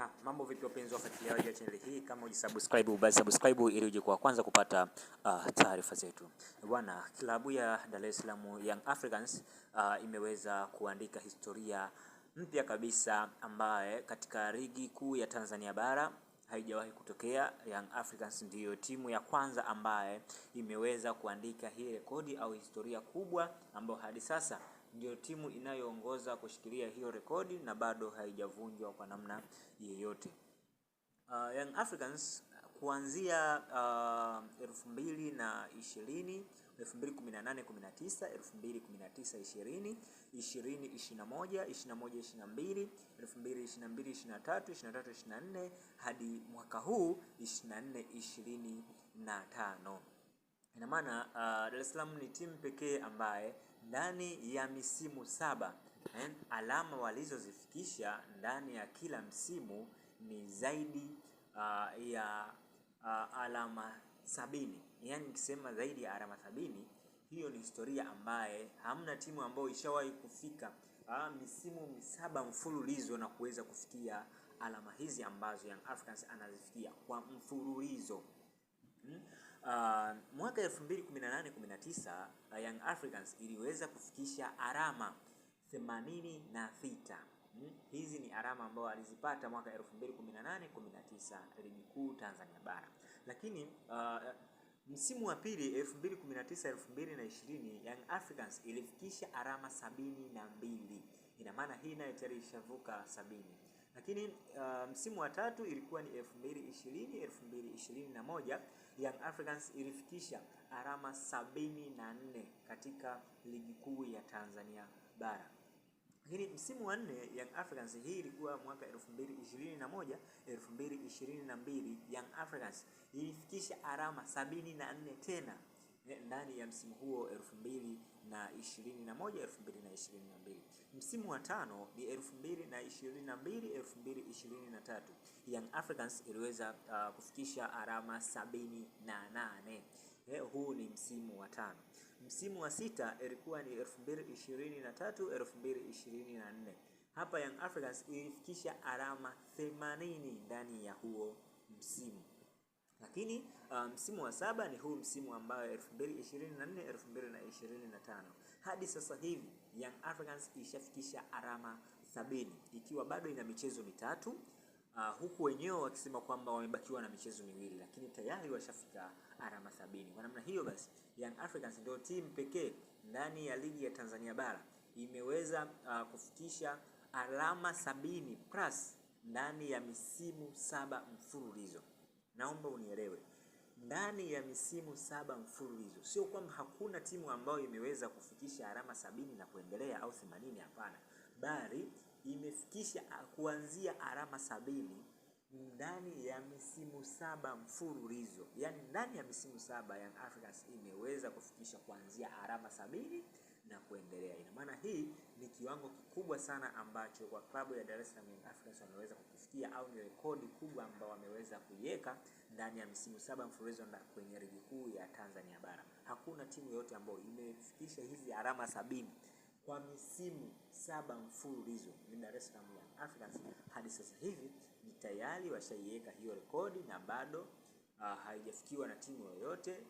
Na mambo vipi wapenzi wafuatiliaji wa channel hii, kama hujasubscribe basi subscribe ili uje kwa kwanza kupata taarifa zetu. Bwana, klabu ya Dar es Salaam Young Africans imeweza kuandika historia mpya kabisa ambaye katika ligi kuu ya Tanzania bara haijawahi kutokea. Young Africans ndiyo timu ya kwanza ambaye imeweza kuandika hii rekodi au historia kubwa ambayo hadi sasa ndio timu inayoongoza kushikilia hiyo rekodi na bado haijavunjwa kwa namna yeyote. Young Africans kuanzia 2020, 2018 19, 2019 20, 20 21, 21 22, 2022 23, 23 24 hadi mwaka huu 24 25. Ina maana Dar es Salaam ni timu pekee ambaye ndani ya misimu 7 alama walizozifikisha ndani ya kila msimu ni zaidi ya alama 70. Yaani nikisema zaidi ya alama 70, hiyo ni historia ambaye hamna timu ambayo ishawahi kufika misimu 7 mfululizo na kuweza kufikia alama hizi ambazo Young Africans anazifikia kwa mfululizo. Mwaka 2018 19 Young Africans iliweza kufikisha alama 86. Hizi ni alama ambazo alizipata mwaka 2018 19 ligi kuu Tanzania bara. Lakini msimu wa pili 2019 2020 Young Africans ilifikisha alama 72. Ina maana hii nayo tayari ishavuka 70. Lakini msimu wa tatu ilikuwa ni 2020 2021 Young Africans ilifikisha alama 74 katika ligi kuu ya Tanzania bara. Lakini msimu wa nne Young Africans, hii ilikuwa mwaka 2021 2022, Young Africans ilifikisha alama 74 tena ndani ya msimu huo 2021 2022. Msimu wa tano ni 2022 2023, Young Africans iliweza kufikisha alama 78. Huu ni msimu wa tano. Msimu wa sita ilikuwa ni 2023 2024. Hapa Young Africans ilifikisha alama 80 ndani ya huo msimu. Lakini msimu wa saba ni huu msimu ambao 2024 2025. Hadi sasa hivi Young Africans ishafikisha alama 70 ikiwa bado ina michezo mitatu, huku wenyewe wakisema kwamba wamebakiwa na michezo miwili, lakini tayari washafika alama 70. Kwa namna hiyo basi Young Africans ndio timu pekee ndani ya ligi ya Tanzania bara imeweza kufikisha alama 70 plus ndani ya misimu 7 mfululizo. Naomba unielewe, ndani ya misimu 7 mfululizo. Sio kwamba hakuna timu ambayo imeweza kufikisha alama 70 na kuendelea au 80, hapana, bali imefikisha kuanzia alama 70 ndani ya misimu 7 mfululizo. Yaani ndani ya misimu 7 Young Africans imeweza kufikisha kuanzia alama 70 na kuendelea. Ina maana hii ni kiwango kikubwa sana ambacho kwa klabu ya Dar es Salaam Young Africans wameweza kukifikia, au ni rekodi kubwa ambayo wameweza kuiweka ndani ya misimu 7 mfululizo kwenye ligi kuu ya Tanzania bara. Hakuna timu yoyote ambayo imefikisha hizi alama 70 kwa misimu 7 mfululizo. Ni Dar es Salaam Young Africans hadi sasa hivi ni tayari washaiweka hiyo rekodi na bado haijafikiwa na timu yoyote.